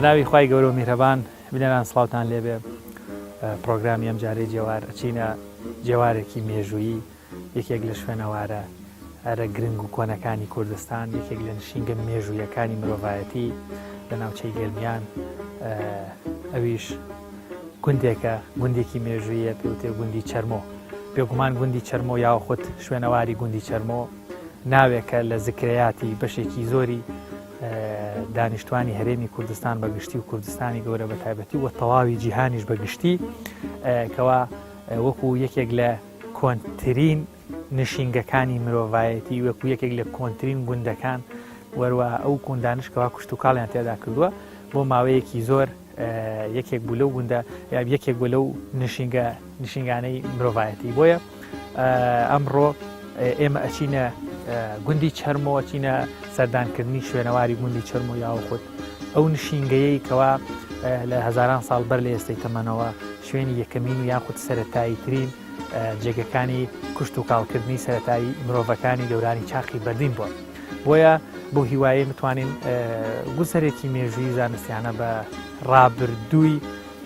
بەناوی خوای گەورە و میهرەبان بینەران سڵاوتان لێبێ پرۆگرامی ئەم جارەی جێوار ئەچینە جێوارێکی مێژوویی یەکێک لە شوێنەوارە هەرە گرنگ و کۆنەکانی کوردستان، یەکێک لە نشینگە مێژوویەکانی مرۆڤایەتی لە ناوچەی گەرمیان، ئەویش گوندێکە، گوندێکی مێژوویە پێوتێ گوندی چەرمۆ. بێگومان گوندی چەرمۆ یاخود شوێنەواری گوندی چەرمۆ ناوێکە لە زکرەیاتی بەشێکی زۆری دانیشتوانی هەرێمی کوردستان بە گشتی و کوردستانی گەورە بە تایبەتی و تەواوی جیهانیش بە گشتی کەوا وەکو یەکێک لە کۆنترین نشینگەکانی مرۆڤایەتی وەکو یەکێک لە کۆنترین گوندەکان وەروە ئەو گوندانش کەوا کشتتوکاڵیان تێدا کردووە بۆ ماوەیەکی زۆر یەکێک بوو لەو گوندە یا یەکێک بوو لەو نشینگە نشینگانەی مرۆڤایەتی بۆیە ئەمڕۆ ئێمە ئەچینە گوندی چەرمۆ ئەچینە سەردانکردنی شوێنەواری گوندی چەرمۆ یاوەخود ئەو نشینگەیەی کەوا لە هەزاران ساڵ بەر لە ئێستەی تەمەنەوە شوێنی یەکەمین و یاخود سەتایی ترین جێگەکانی کوشت و کاڵکردنی سەتایی مرۆڤەکانی دەورانی چاخی بەردین بووە. بۆیە بۆ هیوایە بتوانین گوزەرێکی مێژووی زانستیانە بە ڕابردووی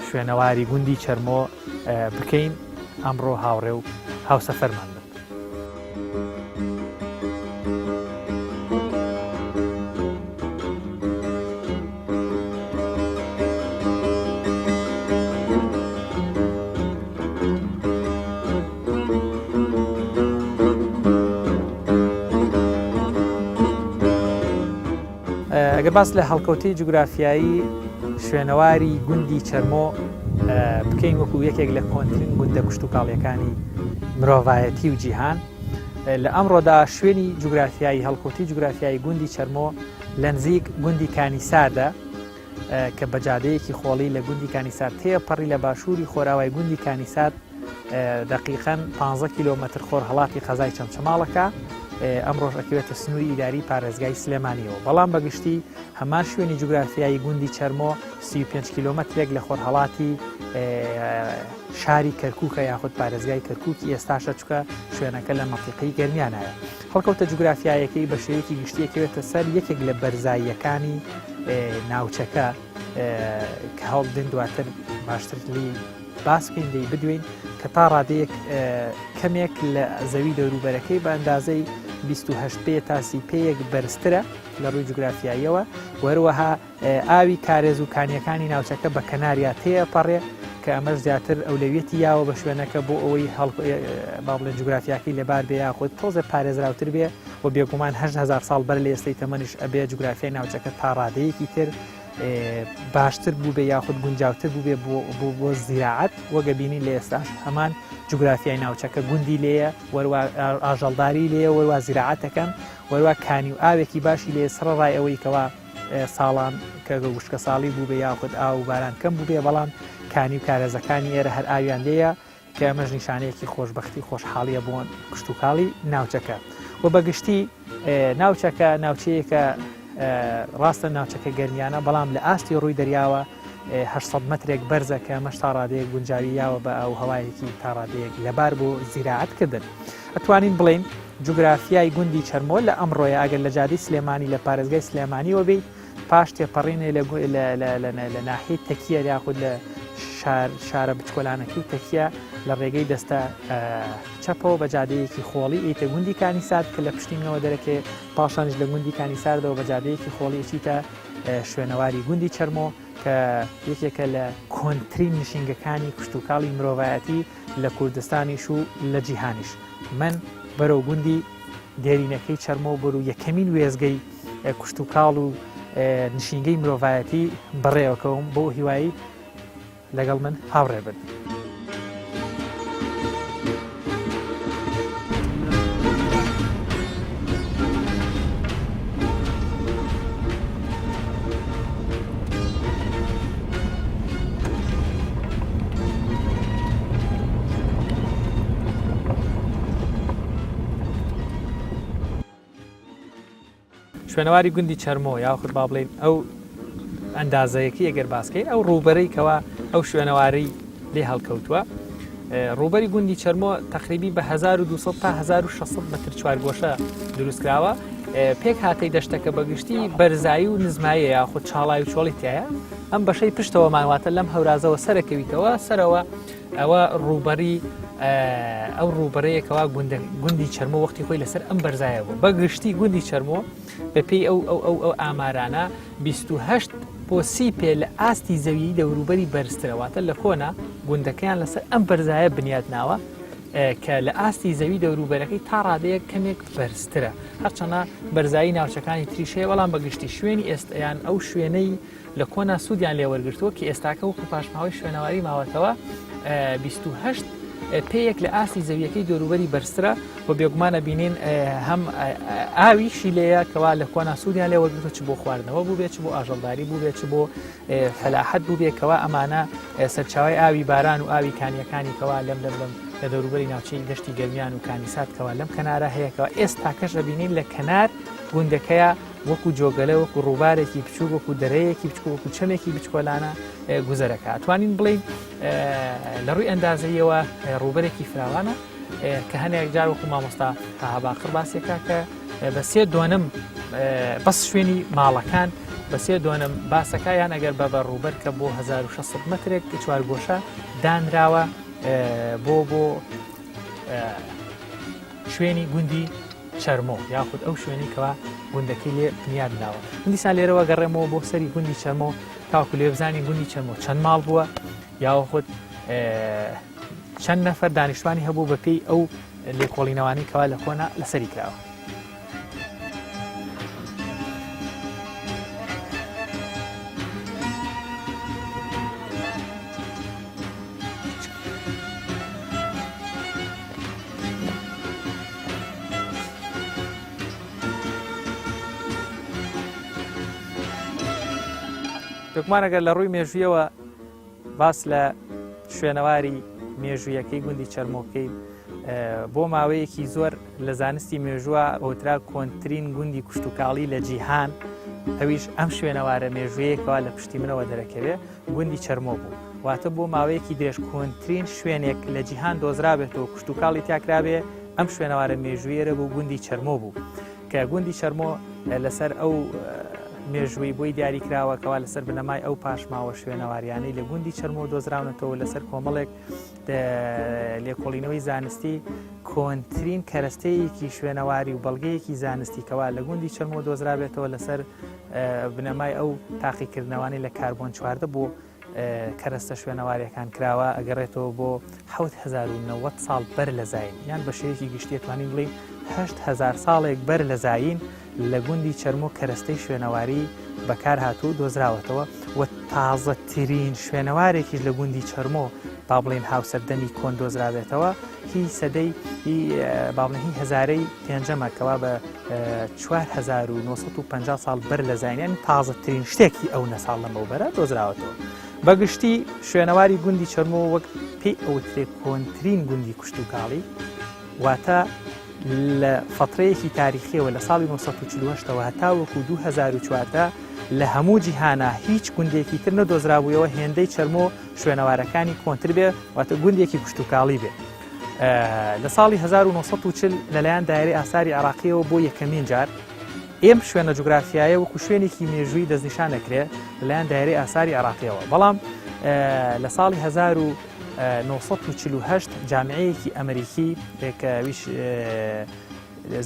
شوێنەواری گوندی چەرمۆ بکەین ئەمڕۆ هاوڕێ و هاوسەفەرمان بن. ئەگەر باس لە هەڵکەوتەی جوگرافیایی شوێنەواری گوندی چەرمۆ بکەین وەکو یەکێک لە کۆنترین گوندە کشتتوکاڵیەکانی مرۆڤایەتی و جیهان لە ئەمڕۆدا شوێنی جوگرافیایی هەڵکەوتی جوگرافیایی گوندی چەرمۆ لە نزیک گوندی کانیساردە کە بە جادەیەکی خۆڵی لە گوندی کانیسار تێپەڕی لە باشووری خۆراوای گوندی کانیسار دەقیقەن 15 کیلۆمەتر خۆرهەڵاتی قەزای چەمچەماڵەکە ئەمڕۆژ ئەکەوێتە سنووری ئیداری پارێزگای سلێمانیەوە بەڵام بەگشتی هەمان شوێنی جوگرافیایی گوندی چەرمۆ 35 کیلۆمەترێک لە خۆرهەڵاتی شاری کەرکووکە یاخود پارێزگای کەرکووکی ئێستاشە چکە شوێنەکە لە مەتیقەی گەرمیانایە هەڵکەوتە جوگرافیایەکەی بە شێوەیەکی گشتی ئەکەوێتە سەر یەکێک لە بەرزاییەکانی ناوچەکە کە هەوڵدن دواتر باشتر لی باس بکەین لی بدوین کە تا ڕادەیەک کەمێک لە زەوی دەوروبەرەکەی بە ئەندازەی 28 پێ تا سی پێیەک بەرزترە لە ڕووی جوگرافیاییەوە وەروەها ئاوی کارێز و کانیەکانی ناوچەکە بە کەناریا تێئەپەڕێ کە ئەمەش زیاتر ئەولەویەتی یاوە بە شوێنەکە بۆ ئەوەی با بڵێن جوگرافیاکەی لەبار بێ یاخود تۆزێ پارێزراوتر بێ و بێگومان 8000 ساڵ بەر لە ئێستەی تەمەنیش ئەبێ جوگرافیای ناوچەکە تا ڕادەیەکی تر باشتر بوو بێ یاخود گونجاوتر بوو بێ بۆ بۆ زیراعەت وەگە بینین لە ئێستاش هەمان جوگرافیای ناوچەکە گوندی لێیە وەروا ئاژەڵداری لێیە وەروا زیراعەتەکەن وەروا کانی و ئاوێکی باشی لێ سەڕەڕای ئەوەی کەوا ساڵان کە وشکەساڵی بووبێ یاخود ئاو و باران کەم بووبێ بەڵام کانی و کارێزەکانی ئێرە هەر ئاویان لێیە کە ئەمەش نیشانەیەکی خۆشبەختی خۆشحاڵیە بۆ کشتوکاڵی ناوچەکە و بەگشتی ناوچەکە ناوچەیەکە ڕاستە ناوچەکە گەرمیانە بەڵام لە ئاستی ڕووی دەریاوە 800 مترێک بەرزە کە ئەمەش تا ڕادەیەک گونجاوی یاوە بە ئاو هەوایەکی تا ڕادەیەک لەبار بۆ زیراعەت کردن ئەتوانین بڵێین جوگرافیای گوندی چەرمۆ لە ئەمڕۆیا ئەگەر لە جادەی سلێمانی لە پارێزگای سلێمانیەوە بیت پاش تێپەڕینێ لە ناحیەی تەکیە یاخود لە شارە بچکۆلانەکەی تەکیە لە ڕێگەی دەستە چەپەوە بە جادەیەکی خۆڵی ئیتە گوندی کانیسارد کە لە پشتی منەوە دەرەکێ پاشانیش لە گوندی کانیساردەوە بە جادەیەکی خۆڵی ئەچیتە شوێنەواری گوندی چەرمۆ کە یەکێکە لە کۆنترین نشینگەکانی کشتوکاڵی مرۆڤایەتی لە کوردستانیش و لە جیهانیش. من بەرەو گوندی دێرینەکەی چەرمۆ بەرو یەکەمین وێستگەی کشتوکاڵ و نشینگەی مرۆڤایەتی بەڕێوەکەوم بۆ هیوایی لەگەڵ من هاوڕێ بن. شوێنەواری گوندی چەرمۆ یاخود با بڵێین ئەو ئەندازەیەکی ئەگەر باسکەین ئەو ڕووبەرەی کەوا ئەو شوێنەوارەی لێ هەڵکەوتووە. ڕووبەری گوندی چەرمۆ تەقریبی بە 1200 تا 1600 متر چوارگۆشە دروستکراوە پێک هاتەی دەشتەکە بەگشتی بەرزایی و نزمایە یاخود چاڵای و چۆڵی تایە ئەم بەشەی پشتەوەمان واتە لەم هەورازەوە سەرەکەویتەوە سەرەوە ئەوە ڕووبەری ئەو ڕووبەرەیەکەوە گوندی چەرمۆ وەختی خۆی لەسەر ئەم بەرزایە بوو بە گشتی گوندی چەرمۆ بەپێی ئەو ئەو ئەو ئەو ئامارانە 28 بۆ سی پێ لە ئاستی زەویی دەوروبەری بەرزترە، واتە لە کۆنا گوندەکەیان لەسەر ئەم بەرزایە بنیات ناوە کە لە ئاستی زەوی دەوروبەرەکەی تا ڕادەیەک کەمێک بەرزترە. هەرچەنە بەرزایی ناوچەکانی تریش هەیە، بەڵام بە گشتی شوێنی ئێستایان ئەو شوێنەی لە کۆنا سوودیان لێ وەرگرتووە کە ئێستاکە وەکو پاشماوەی شوێنەواری ماوەتەوە 28 پێیەک لە ئاستی زەویەکەی دەوروبەری بەرزترە و بێگومان ئەبینین هەم ئاویشی لێیە کەوا لە کۆنا سوودیان لێ وەرگرتووە چ بۆ خواردنەوە بوو بێ چ بۆ ئاژەڵداری بوو بێ چ بۆ فەلاحەت بوو بێ کەوا ئەمانە سەرچاوی ئاوی باران و ئاوی کانیەکانی کەوا لەم لەم لەم لە دەوروبەری ناوچەی دەشتی گەرمیان و کانیسات کەوا لەم کەنارە هەیەکەوە ئێستاکەش ئەبینین لە کەنار گوندەکەیە وەکو جۆگەلە وەکو ڕووبارێکی بچووک وەکو دەرەیەکی بچکۆ وەکو چەمێکی بچکۆلانە گوزەرەکە توانین بڵین لە ڕووی ئەندازەیەوە ڕووبەرێکی فراوانە کە هەنێک جار وەکو مامۆستا تاها باقر باسێکا کە بە سێ دۆنم بەس شوێنی ماڵەکان بە سێ دۆنم باسەکە یان ئەگەر بە بە ڕووبەر کە بۆ 1600 مترێک چوارگۆشە دانراوە بۆ بۆ شوێنی گوندی چەرمۆ یاخود ئەو شوێنی کەوا گوندەکەی لێ بنیاد ناوە دیسان لێرەوە گەڕێمەوە بۆ سەری گوندی چەرمۆ تاکو لێ بزانین گوندی چەرمۆ چەند ماڵ بووە یاخود چەند نەفەر دانیشتوانی هەبوو بەپێی ئەو لێکۆڵینەوانەی کەوا لە کۆنا لەسەری کراوە. دکمانەگەر لە ڕووی مێژوویەوە باس لە شوێنەواری مێژوویەکەی گوندی چەرمۆ بکەین بۆ ماوەیەکی زۆر لە زانستی مێژووە ئەوترا کۆنترین گوندی کوشتتوکاڵی لە جیهان ئەویش ئەم شوێنەوارە مێژوویەکەوە لە پشتی منەوە دەرەکەوێ گوندی چەرمۆ بوو واتە بۆ ماوەیەکی درێژ کۆنترین شوێنێک لە جیهان دۆزرابێتەوە کوشتتوکاڵی تیاکرابێ ئەم شوێنەوارە مێژوویەرە بوو گوندی چەرمۆ بوو کە گوندی چەرمۆ لەسەر ئەو مێژووی بۆی دیاری کراوە کەوا لەسەر بنەمای ئەو پاشماوە شوێنەواریانەی لە گوندی چەرمۆ دۆزراونەتەوە لەسەر کۆمەڵێک لێکۆڵینەوەی زانستی کۆنترین کەرەستەیەکی شوێنەواری و بەڵگەیەکی زانستی کەوا لە گوندی چەرمۆ دۆزرابێتەوە لەسەر بنەمای ئەو تاقیکردنەوانەی لە کاربۆن 14 بۆ کەرەستە شوێنەواریەکان کراوە ئەگەڕێتەوە بۆ 1970 ساڵ بەر لە زین یان بە شێوەیەکی گشتی توانین بڵین 8000 ساڵێک بەر لە زین لە گوندی چەرمۆ کەرەستەی شوێنەواری بەکار هاتوو دۆزراوەتەوە و تازەترین شوێنەوارێکیش لە گوندی چەرمۆ با بڵێن هاوسەردەمی کۆن دۆزرابێتەوە هی سەدەی با بڵێن هی هەزارەی پێنجەمە کەوا بە 4950 ساڵ بەر لە زانیان تازەترین شتێکی ئەو نە ساڵ لەمەوبەرە دۆزراوەتەوە. بەگشتی شوێنەواری گوندی چەرمۆ وەک پێی ئەوترێ کۆنترین گوندی کوشتوکاڵی واتە لە فەترەیەکی تاریخیەوە لە ساڵی 1940ەوە هەتاوەکو 2014 لە هەموو جیهانا هیچ گوندێکی تر نەدۆزرابوویەوە هێندەی چەرمۆ شوێنەوارەکانی کۆنتر بێ واتە گوندێکی کوشتوکاڵی بێ. لە ساڵی 1940 لەلایەن دایرەی ئاساری عراقیەوە بۆ یەکەمین جار ئێم شوێنە جوگرافیایە وەکو شوێنێکی مێژووی دەستنیشان دەکرێ لەلایەن دایرەی ئاساری عراقیەوە بەڵام لە ساڵی 1948 جامعەیەکی ئەمریکی کە ویش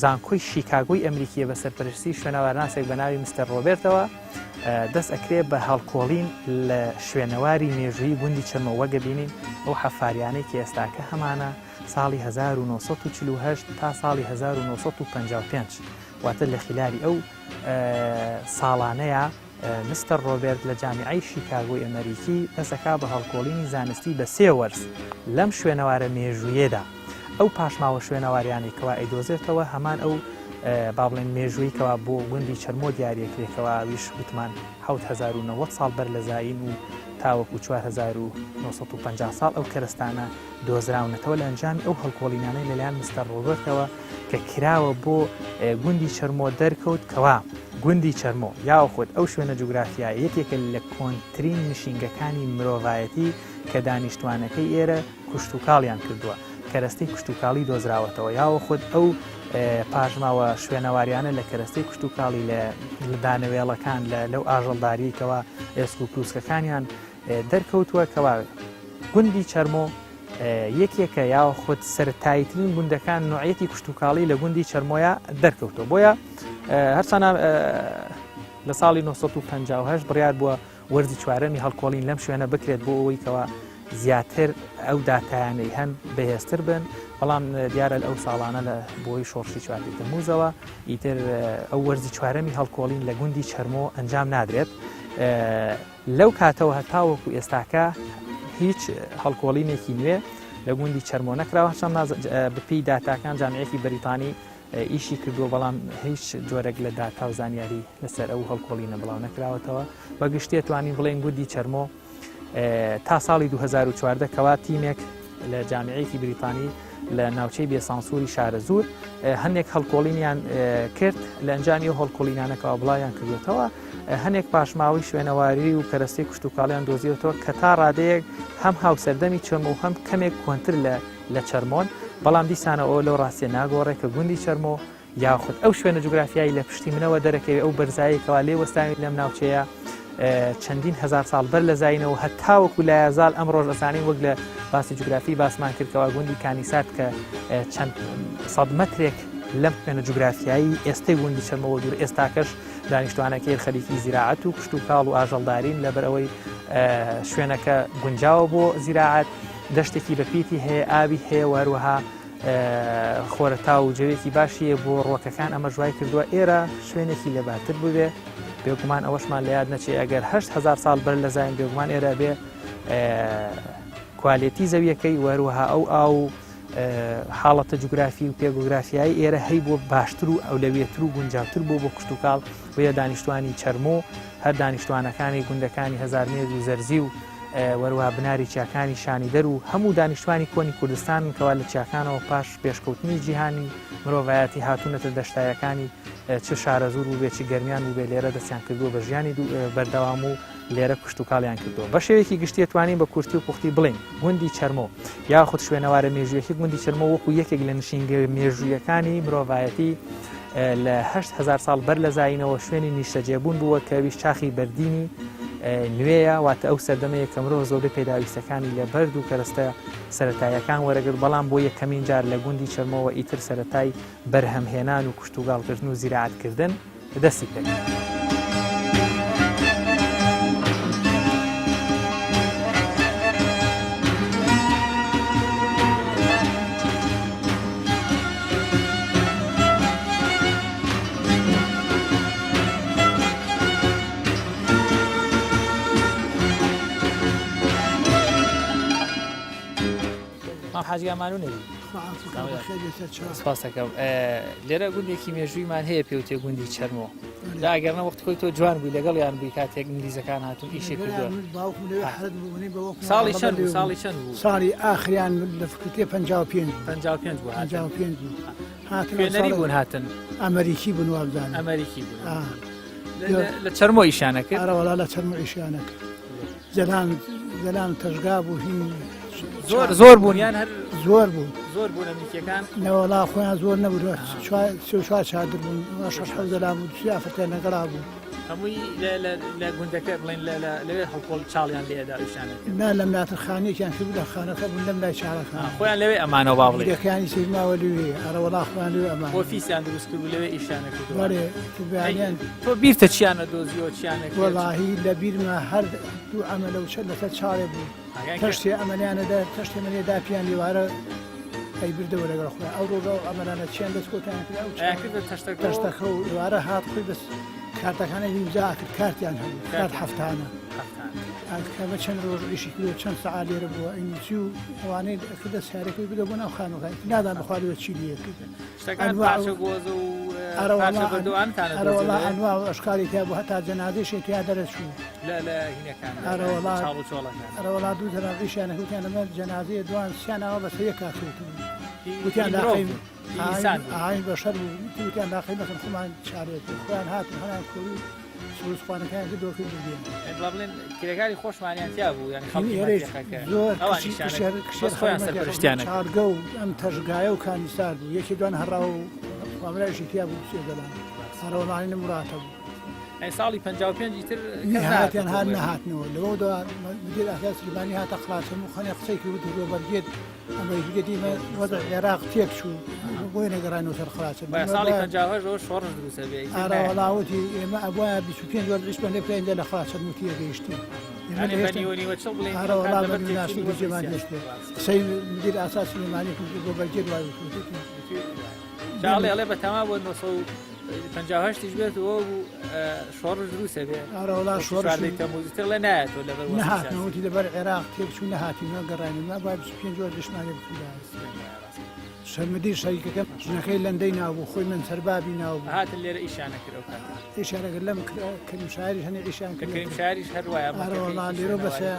زانکۆی شیکاگۆی ئەمریکیە بە سەرپەرشتی شوێنەوارناسێک بە ناوی مستەر ڕۆبێرتەوە دەست ئەکرێ بە هەڵکۆڵین لە شوێنەواری مێژووی گوندی چەرمۆ وەک ئەبینین ئەو حەفاریانەی کە ئێستاکە هەمانە ساڵی 1948 تا ساڵی 1955 واتە لە خیلالی ئەو ساڵانەیە مستەر ڕۆبێرت لە جامیعەی شیکاگۆی ئەمەریکی دەستەکا بە هەڵکۆڵینی زانستی بە سێ وەرز لەم شوێنەوارە مێژوویەدا. ئەو پاشماوە شوێنەواریانەی کەوا ئەیدۆزێتەوە هەمان ئەو با بڵێن مێژووی کەوا بۆ گوندی چەرمۆ دیاریەکرێ کەوا ئەویش وتمان 7090 ساڵ بەر لە زایین و تاوەکو 4950 ساڵ ئەو کەرەستانە دۆزراونەتەوە لە ئەنجامی ئەو هەڵکۆڵینانەی لەلایەن مستەر ڕۆبەرتەوە کە کراوە بۆ گوندی چەرمۆ دەرکەوت کەوا. گوندی چەرمۆ یاخود ئەو شوێنە جوگرافیایە یەکێکە لە کۆنترین نشینگەکانی مرۆڤایەتی کە دانیشتوانەکەی ئێرە کشتوکاڵیان کردووە، کەرەستەی کشتوکاڵی دۆزراوەتەوە یاوەخود ئەو پاشماوە شوێنەواریانە لە کەرەستەی کشتوکاڵی لە دانەوێڵەکان لە لەو ئاژەڵداریی کەوا ئێسک و پروسکەکانیان دەرکەوتووە کەوا گوندی چەرمۆ یەکێکە یاخود سەرەتاییترین گوندەکان نوعیەتی کشتوکاڵی لە گوندی چەرمۆیە دەرکەوتووە بۆیە هەرچەنە لە ساڵی 1958 بڕیار بووە وەرزی چوارەمی هەڵکۆڵین لەم شوێنە بکرێت بۆ ئەوەی کەوا زیاتر ئەو داتایانەی هەن بەهێزتر بن بەڵام دیارە ئەو ساڵانە لە بۆی شۆڕشی چواردەی تەموزەوە ئیتر ئەو وەرزی چوارەمی هەڵکۆڵین لە گوندی چەرمۆ ئەنجام نادرێت لەو کاتەوە هەتاوەکو ئێستاکە هیچ هەڵکۆڵینێکی نوێ لە گوندی چەرمۆ نەکراوە هەرچەند بەپێی داتاکان جامعەیەکی بەریتانی ئیشی کردووە بەڵام هیچ جۆرێک لە داتا و زانیاری لەسەر ئەو هەڵکۆڵینە بڵاو نەکراوەتەوە بە گشتی توانین بڵێن گوندی چەرمۆ تا ساڵی 2014 کەوا تیمێک لە جامیعەیەکی بریتانی لە ناوچەی بێسانسووری شارەزوور هەندێک هەڵکۆڵینیان کرد لە ئەنجامی ئەو هەڵکۆڵینانەکەەوە بڵاویان کردوێتەوە هەندێک پاشماوەی شوێنەواری و کەرەستەی کشتوکاڵیان دۆزیەتەوە کە تا ڕادەیەک هەم هاوسەردەمی چەم و هەم کەمێک کۆنتر لە لە چەرمۆن بەڵام دیسانەوە لەو ڕاستیە ناگۆڕێ کە گوندی چەرمۆ یاخود ئەو شوێنە جوگرافیایی لە پشتی منەوە دەرەکەوێ ئەو بەرزایی کەوا لێ وەستاوین لەم ناوچەیە چەندین هزار ساڵ بەر لە زینەوە هەتاوەکو لایەزال ئەم ڕۆژ ئەزانین وەک لە باسی جوگرافی باسمان کردەوە گوندی کانیسارد کە چەند سەد مەترێک لەم شوێنە جوگرافیایی ئێستەی گوندی چەرمەوە دوور ئێستاکەش دانیشتوانەکەی خەریکی زیراعەت و کشت و کاڵ و ئاژەڵدارین لەبەر ئەوەی شوێنەکە گونجاوە بۆ زیراعەت دەشتێکی بەپیتی هەیە ئاوی هەیە و هەروەها خۆرەتاو و جەوێکی باشیە بۆ ڕوەکەکان ئەمەش وای کردووە ئێرە شوێنێکی لەبارتر ببێ بێگومان ئەوەشمان لە یاد نەچێ ئەگەر 8هزار ساڵ بەر لە زین بێگومان ئێرە بێ کوالێتی زەویەکەی وەروەها ئەو ئاو حاڵەتە جوگرافی و پێگوگرافیایی ئێرە هەی بۆ باشتر و ئەولەویەتر و گونجاوتر بۆ بۆ کشتتوکاڵ بۆیە دانیشتوانی چەرمۆ هەر دانیشتوانەکانی گوندەکانی هەزارمێز و زەرزی و وەروەها بناری چیاکانی شانیدەر و هەموو دانیشتوانی کۆنی کوردستانن کەوا لە چیاکانەوە پاش پێشکەوتنی جیهانی مرۆڤایەتی هاتوونەتە دەشتایەکانی چ شارەزوور بووبێ چ گەرمیان بووبێ لێرە دەستیان کردووە بە ژیانی بەردەوام و لێرە کشتوکاڵیان کردووە. بە شێوەیەکی گشتی ئەتوانین بە کورتی و پوختی بڵێین گوندی چەرمۆ یاخود شوێنەوارە مێژوویەکەی گوندی چەرمۆ وەکو یەکێک لە نشینگە مێژوویەکانی مرۆڤایەتی لە 8هزار ساڵ بەر لە زایینەوە شوێنی نیشتەجێبوون بووە کە ئەویش چاخی بەردینی نوێیە واتە ئەو سەردەمەیە کە مرۆڤ زۆربەی پێداویستەکانی لە بەرد و کەرەستە سەرەتاییەکان وەرەگرت بەڵام بۆ یەکەمین جار لە گوندی چەرمۆوە ئیتر سەرەتای بەرهەمهێنان و کشتوگاڵکردن و زیراعەتکردن دەستی پێکرد. مام حاجی ئامانو نەبی سپاس دەکەم لێرە گوندێکی مێژوویمان هەیە پێوتێ گوندی چەرمۆ جا ئەگەر نە وەختی خۆی تۆ جوان بووی لەگەڵیان بووی کاتێک ئینگلیزەکان هاتوون ئیشی کردووە ساڵی چەند بوو ساڵی چەند بوو ساڵی ئاخریان لە فکرتێ 55 55 بوو 55 بوو هاتن خوێنەری بوون هاتن ئەمریکی بوون وابزانم ئەمریکی بوون لە چەرمۆ ئیشانە کرد ئەرەوەڵا لە چەرمۆ ئیشانە کرد زەلام زەلام تەژگا بوو هین زۆر زۆر بوون یان هەر زۆر بوو زۆر بوون ئەمریکیەکان نەوەڵا خۆیان زۆر نەبوو چوار چادر بوون شەش حەوت زەلام بوو سێ ئافرەتیان لەگەڵا بوو هەمووی لە گوندەکە بڵێن لەوێ هەڵکۆڵ چاڵیان لێدا ئیشانە نا لەم لاتر خانێکیان کرد لە خانەکە بوون لەم لای چاڵەکان خۆیان لەوێ ئەمانەوە با بڵێ گیرەکانی سیرماوە لەوێ ئەرەوەڵا خۆیان لەوێ ئەمان ئۆفیسیان دروست کرد لەوێ ئیشانە کرد بەڵێ بەیانیان تۆ بیرتە چیانە دۆزیەوە چیانە کرد؟ وەڵاهی لە بیرمە هەر دوو ئەمەلە و چەند لەسەر چاڵێ بوو تەشتێ ئەمەلیانە دە تەشتێ مەلێ دا پیان لێوارە ئەی بردەوە لەگەڵ خۆیان ئەو ڕۆژە ئەو ئەمەلانە چیان دەست کۆتایان کرد ئەو ئەیان کردە تەشتەکە و تەشتەکە و ئێوارە هات خۆی بەس کارتەکانە ئیمزا ئەکرد کارتیان هەبوو کارت هەفتانە کە چەند ڕۆژ ئیشی کردووە چەند سەعات لێرە بووە ئەینووسی و ئەوانەی کردە سیارەکەی بدە بۆ ناو خانووەکان نادان بخوارەوە چی لێ کرد شتەکان پارچە گۆزە و پارچە بەردەوانتانە ئەرەوەڵا ئەنوا و ئەشکالی تیا بوو هەتا جەنازەیشی تیا دەرەچوو لە لە هینەکان ئەرەوەڵا چاڵ و چۆڵەکان ئەرەوەڵا دوو جەنازەیشیان وتیان ئەمە جەنازەیە دوان سیان ئاوا بەسەر یەکا کەوتبوو. وتیان لاقەی ئاین بەشەر بوو وتیان لاقەی مەکەن خۆمان چارێت خۆیان هاتن هەمان کۆری سروز خوانەکان کردەوە کرد بردیان. بڵا بڵێن کرێکاری خۆشمانیان تیا بوو یانی خەڵکی مەنتیقەکە زۆر ئەوان ئیشیان بەس خۆیان سەرپەرشتیان ئەکرد. چارگە و ئەم تەژگایە و کانیسار بوو یەکێ دوان هەڕاو و خامرایشی تیا بوو سێ دەلان هەڕەوەمانی نمراتە بوو. ئەی ساڵی 55 ئیتر کەس هاتیان نەهاتووە هات بۆ ئێرە. نەهاتنەوە لەوە دوا مدیر ئاسیا سلێمانی هاتە قڵاچەم و خەنێ قسەی کرد وتی ڕۆبەرگێت وەزع عێراق تێک چوو بۆیە نەگەڕانەوە سەر خراچە ساڵی 58 ەوە شۆڕش دروستە بێ ئاراوەڵاوتی ئێمە ئەبواە 25 وەرزشمان لێ بکەین لە خراچە موتیە گەیشتین قسەی مدیر ئاساس سلێمانی بۆ بەرگێ دوای جاڵێ ئەڵێ بە تەما بۆ 958 یش بێت و شۆڕش دروستە بێ ئارەوەڵا شۆڕشی تەموزتر لە نایەتەوە لەبەر نەهاتنەوەتی لەبەر عێراق تێکچوو نەهاتینەوە گەڕاینەوە با 25 وەرزشمان لێ بکردایە شەرمدی شەریکەکەم ژنەکەی لەندەی ناوبوو خۆی من سەربابی ناوبوو هاتن لێرە ئیشیان نەکرد ئەو کاتە ئیشیان نەکرد لەم کەریم شاعریش هەنێ ئیشیان کرد کەریم شاعریش هەر وایە ئارەوەڵا لێرە بەسە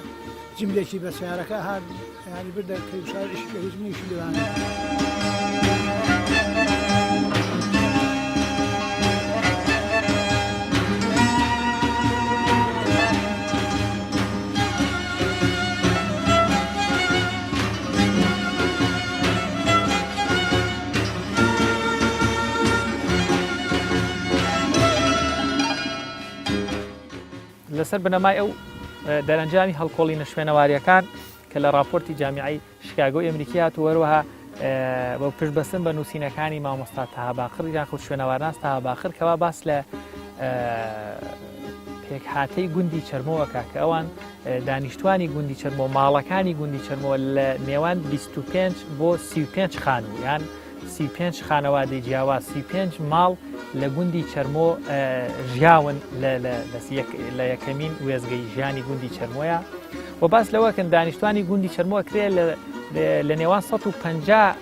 جملێکی بە سیارەکە هات یانی بردە کەریم شاعر ئیشی کرد هیچ منیشی لێوان لەسەر بنەمای ئەو دەرەنجامی هەڵکۆڵینە شوێنەواریەکان کە لە راپۆرتی جامیعەی شیکاگۆی ئەمریکی هاتووە هەروەها بە پشت بەستن بە نووسینەکانی مامۆستا تەها باقر یاخود شوێنەوارناس تەها باقر کەوا باس لە پێکهاتەی گوندی چەرمۆوەکە کە ئەوان دانیشتوانی گوندی چەرمۆ ماڵەکانی گوندی چەرمۆ لە نێوان 25 بۆ 35 خانوو یان 35 خانەوادەی جیاواز 35 ماڵ لە گوندی چەرمۆ ژیاون لە یەکەمین وێزگەی ژیانی گوندی چەرمۆیە و باس لەوەکەن دانیشتوانی گوندی چەرمۆ کرێ لە نێوان 150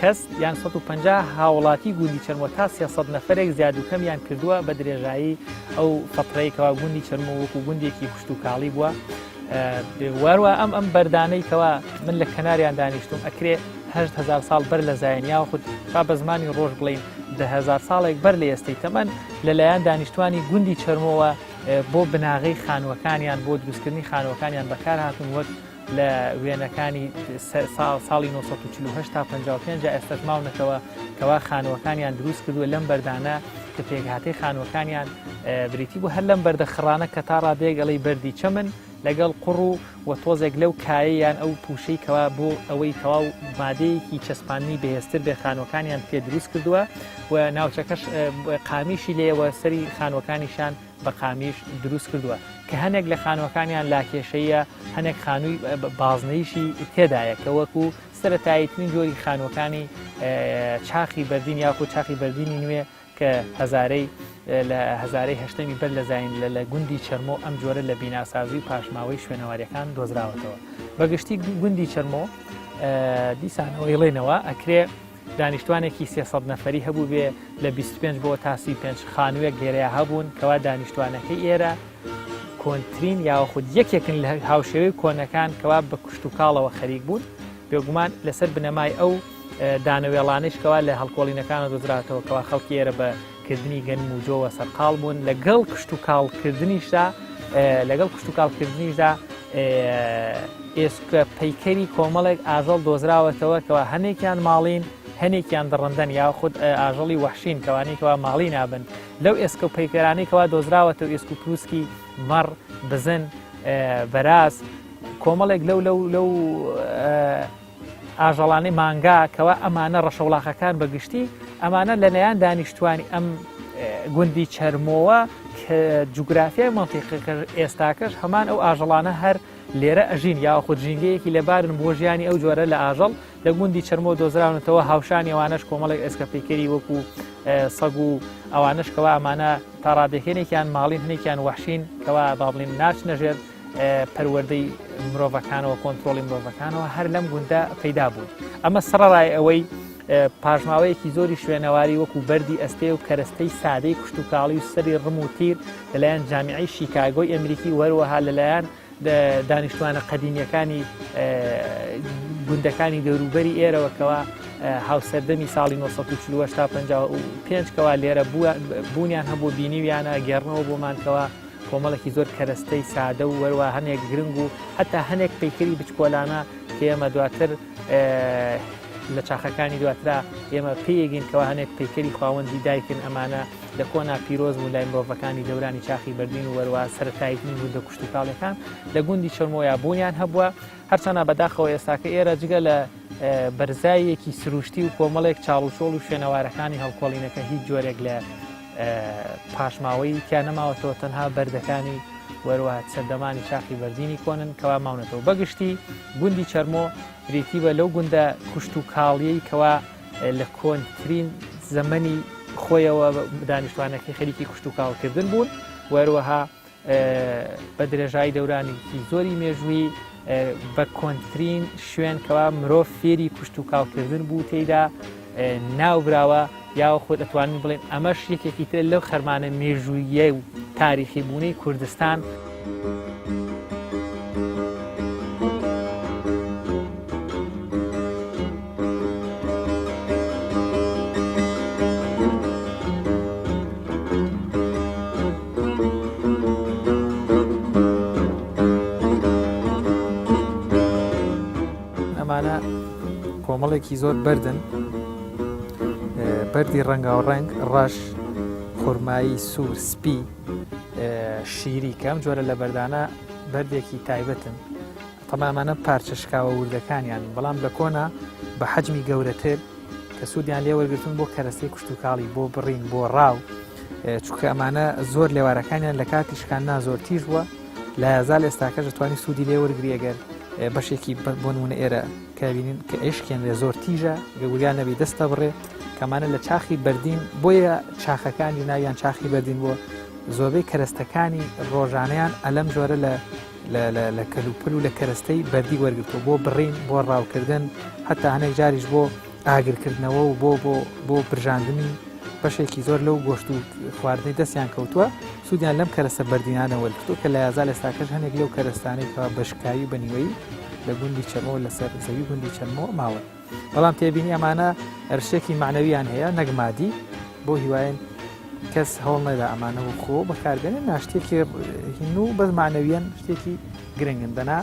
کەس یان 150 هاوڵاتی گوندی چەرمۆ تا 300 نەفرێک زیاد و کەمیان کردووە بە درێژایی ئەو فەترەی کەوا گوندی چەرمۆ وەکو گوندێکی کشتوکاڵی بووە واروە ئەم ئەم بەردانەی کەوا من لە کەناریان دانیشتوم ئەکرێ هزار ساڵ بەر لە زایین یاخود با بە زمانی ڕۆژ بڵین دههزار ساڵێک بەر لە ئێستەی تەمەن لەلایەن دانیشتوانی گوندی چەرمۆوە بۆ بناغەی خانووەکانیان بۆ دروستکردنی خانووەکانیان بەکارهاتوون وەک لە وێنەکانی ساڵی 1940 تا 55 ئێستاش ماونەتەوە کەوا خانووەکانیان دروست کردووە لەم بەردانە کە پێکهاتەی خانووەکانیان بریتی بوو هەر لەم بەردە خڕانە کە تا ڕادەیەک ئەڵێی بەردی چەمن لەگەڵ قوڕ و و تۆزێک لەو کایە یان ئەو پووشەی کەوا بۆ ئەوەی تەواو مادەیەکی چەسپاندنی بەهێزتر بێ خانووەکانیان پێ دروست کردووە و ناوچەکەش قامیشی لێوە سەری خانووەکانیشان بە قامیش دروست کردووە کە هەنێک لە خانووەکانیان لاکێشەیە هەنێک خانووی بازنەیشی تێدایە کە وەکو سەرەتاییترین جۆری خانووەکانی چاخی بەردین یاخود چاخی بەردینی نوێ کە هەزارەی لە هەزارەی هەشتەمی بەر لە زایین لە لە گوندی چەرمۆ ئەم جۆرە لە بیناسازی و پاشماوەی شوێنەواریەکان دۆزراوەتەوە. بە گشتی گوندی چەرمۆ دیسانەوە ئیڵێنەوە ئەکرێ دانیشتوانێکی 300 نەفەری هەبوو بێ لە 25 بۆ تا 35 خانوویەک لێرەیا هەبوون کەوا دانیشتوانەکەی ئێرە کۆنترین یاخود یەکێکن لە هاوشێوەی کۆنەکان کەوا بە کشتوکاڵەوە خەریک بوون بێگومان لەسەر بنەمای ئەو دانەوێڵانەیش کەوا لە هەڵکۆڵینەکانە دۆزراتەوە کەوا خەڵکی ئێرە بە کردنی گەنم و جۆوە سەرقاڵ بوون لەگەڵ کشتوکاڵ کردنیشدا لەگەڵ کشتوکاڵ کردنیشدا ئێسکە پەیکەری کۆمەڵێک ئاژەڵ دۆزراوەتەوە کەوا هەنێکیان ماڵین هەنێکیان دڕندەن یاخود ئاژەڵی وەحشین کەوانەی کەوا ماڵی نابن لەو ئێسکە و پەیکەرانەی کەوا دۆزراوەتەوە ئێسک و پروسکی مەڕ بزن بەراز کۆمەڵێک لەو لەو لەو ئاژەڵانەی مانگا کەوا ئەمانە ڕەشەوڵاخەکان بە گشتی ئەمانە لەلایەن دانیشتوانی ئەم گوندی چەرمۆوە کە جوگرافیای مەنتیقەکە ئێستاکەش هەمان ئەو ئاژەڵانە هەر لێرە ئەژین یاخود ژینگەیەکی لەبارن بۆ ژیانی ئەو جۆرە لە ئاژەڵ لە گوندی چەرمۆ دۆزراونەتەوە هاوشانی ئەوانەش کۆمەڵێک ئێسکە پەیکەری وەکو سەگ و ئەوانەش کەوا ئەمانە تا ڕادەکەێکیان ماڵین هەنێکیان وەحشین کەوا با بڵین ناچنە ژێر پەروەردەی مرۆڤەکانەوە کۆنتترۆلی مرۆڤەکانەوە هەر لەم گوندە پەیدا بوون ئەمە سەرڕای ئەوەی پاشماوەیەکی زۆری شوێنەواری وەکو بەردی ئەستێ و کەرەستەی سادەی کشتتوکاڵی و سەری ڕم و تیر لەلایەن جامیعی شیکاگۆی ئەمریکی وەروەها لەلایەن دانیشتوانە قەدیمیەکانی گوندەکانی دەوروبەری ئێرەوە کەوا هاوسەردەمی ساڵی 1940 تا 55 کەوا لێرە بوونیان هەبوو بینیویانە گێڕنەوە بۆمان کەوا کۆمەڵێکی زۆر کەرەستەی سادە و وەروە هەنێک گرنگ و حتا هەنێک پەیکەری بچکۆلانە کە ئێمە دواتر لە چاخەکانی دواترا ئێمە پێیەگەین کەوا هەنێک پەیکەری خواوەندی دایکن ئەمانە لە کۆنا پیرۆز بوون لای مرۆڤەکانی دەورانی چاخی بەردین و وەروە سەرەتاییترین گوندە کوشتوکاڵیەکان لە گوندی چەرمۆیا بوونیان هەبووە هەرچەنە بەداخەوە ئێستاکە ئێرە جگە لە بەرزاییەکی سروشتی و کۆمەڵێک چاڵ و چۆڵ و شوێنەوارەکانی هەڵکۆڵینەکە هیچ جۆرێک لە پاشماوەی تیا نەماوەتەوە تەنها بەردەکانی وەروە سەردەمانی چاخی بەردینی کۆنن کەوا ماونەتەوە بەگشتی گوندی چەرمۆ بریتی بە لەو گوندە کوشت و کاڵیەی کەوا لە کۆنترین زەمەنی خۆیەوە دانیشتوانەکەی خەریکی کوشت و کاڵکردن بوون وەروەها بە درێژایی دەورانێکی زۆری مێژووی بە کۆنترین شوێن کەوا مرۆڤ فێری کوشت و کاڵکردن بوو تێیدا ناوبراوە یاوە خۆ دەتوانین بڵێن ئەمەش یەکێکی تر لەو خەرمانە مێژوویە و تاریخی بوونەی کوردستان. ئەمانە کۆمەڵێکی زۆر بەردن بەردی ڕەنگاو ڕەنگ ڕەش خورمایی سوور سپی شیری کەم جۆرە لە بەردانە بەردێکی تایبەتن تەمامانە پارچە شکاوە وردەکانیان بەڵام لە کۆنا بە حەجمی گەورەتر کە سوودیان لێ وەرگتون بۆ کەرەسەی کوشتتوکاڵی بۆ بڕین بۆ ڕاو چونکە ئەمانە زۆر لێوارەکانیان لە کاتی شکاننا زۆر تیژ بووە لا یزال ئێستاکەش دەتوانانی سوودی لێ وەرگری ئەگەر بەشێکی بۆ نمونە ئێرە کەبینین کە ئێشکێنرێ زۆر تیژە گەوریان نەبی دەستە بڕێ کەمانە لە چاخی بەردین بۆیە چاخەکانی ناویان چاخی بەردین بۆ زۆربەی کەرەستەکانی ڕۆژانەیان ئەلەم جۆرە لە لە کەلوپل و لە کەرەستەی بەردی وەرگتووە بۆ بڕین بۆ ڕاوکردن هەتا هەنێک جاریش بۆ ئاگرکردنەوە و بۆ بۆ بۆ برژاندنی بەشێکی زۆر لەو گۆشت و خواردنەی دەستیان کەوتووە سوودیان لەم کەرەسە بەردینانە وەرگرتووە کە لە یازال ئێستاکەش هەنێک لەو کەرەستانەی کەوا بەشکاوی و بەنیوەیی لە گوندی چەرمۆ لەسەر زەوی گوندی چەرمۆ ماون بەڵام تێبینی ئەمانە ئەرشێکی معنەویان هەیە نەک مادی بۆ هیواین کەس هەوڵ نەدا ئەمانە و خۆ بەکاربێنێ ناشتێکی هین و بەس معنەویان شتێکی گرنگن دەنا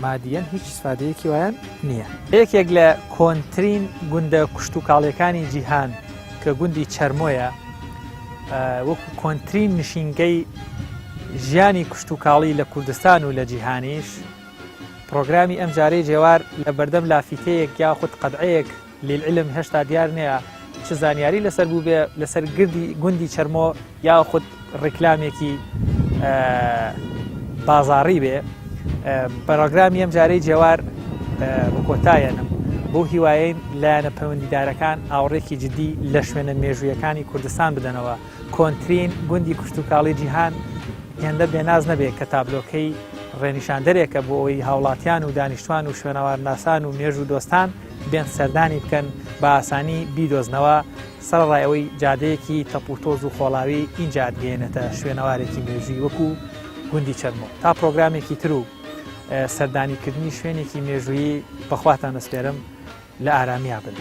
مادیەن هیچ سفادەیەکی وایان نییە. یەکێک لە کۆنترین گوندە کشتوکاڵیەکانی جیهان کە گوندی چەرمۆیە وەکو کۆنترین نشینگەی ژیانی کشتوکاڵی لە کوردستان و لە جیهانیش پرۆگرامی ئەمجارەی جێوار لە بەردەم لافیتەیەک یاخود قەدعەیەک للعلم هێشتا دیار نییە چ زانیاری لەسەر بووبێ لەسەر گردی گوندی چەرمۆ یاخود ڕیکلامێکی بازاڕی بێ پەرۆگرامی ئەم جارەی جێوار بکۆتایەنم بۆ هیوایەین لایەنە پەیوەندیدارەکان ئاوڕێکی جدی لە شوێنە مێژوویەکانی کوردستان بدەنەوە کۆنترین گوندی کوشتتوکاڵی جیهان هێندە بێناز نەبێت کە تابلۆکەی ڕێنیشاندەرێکە بۆ ئەوەی هاوڵاتیان و دانیشتوان و شوێنەوارناسان و مێژوو دۆستان بێن سەردانی بکەن بە ئاسانی بیدۆزنەوە، سەرەڕای ئەوەی جادەیەکی تەپ و تۆز و خۆڵاوی ئینجا ئەتگەیەنێتە شوێنەوارێکی مێژووی وەکو گوندی چەرمۆ. تا پرۆگرامێکی تر و سەردانیکردنی شوێنێکی مێژوویی بەخواتان دەسپێرم لە ئارامیا بن.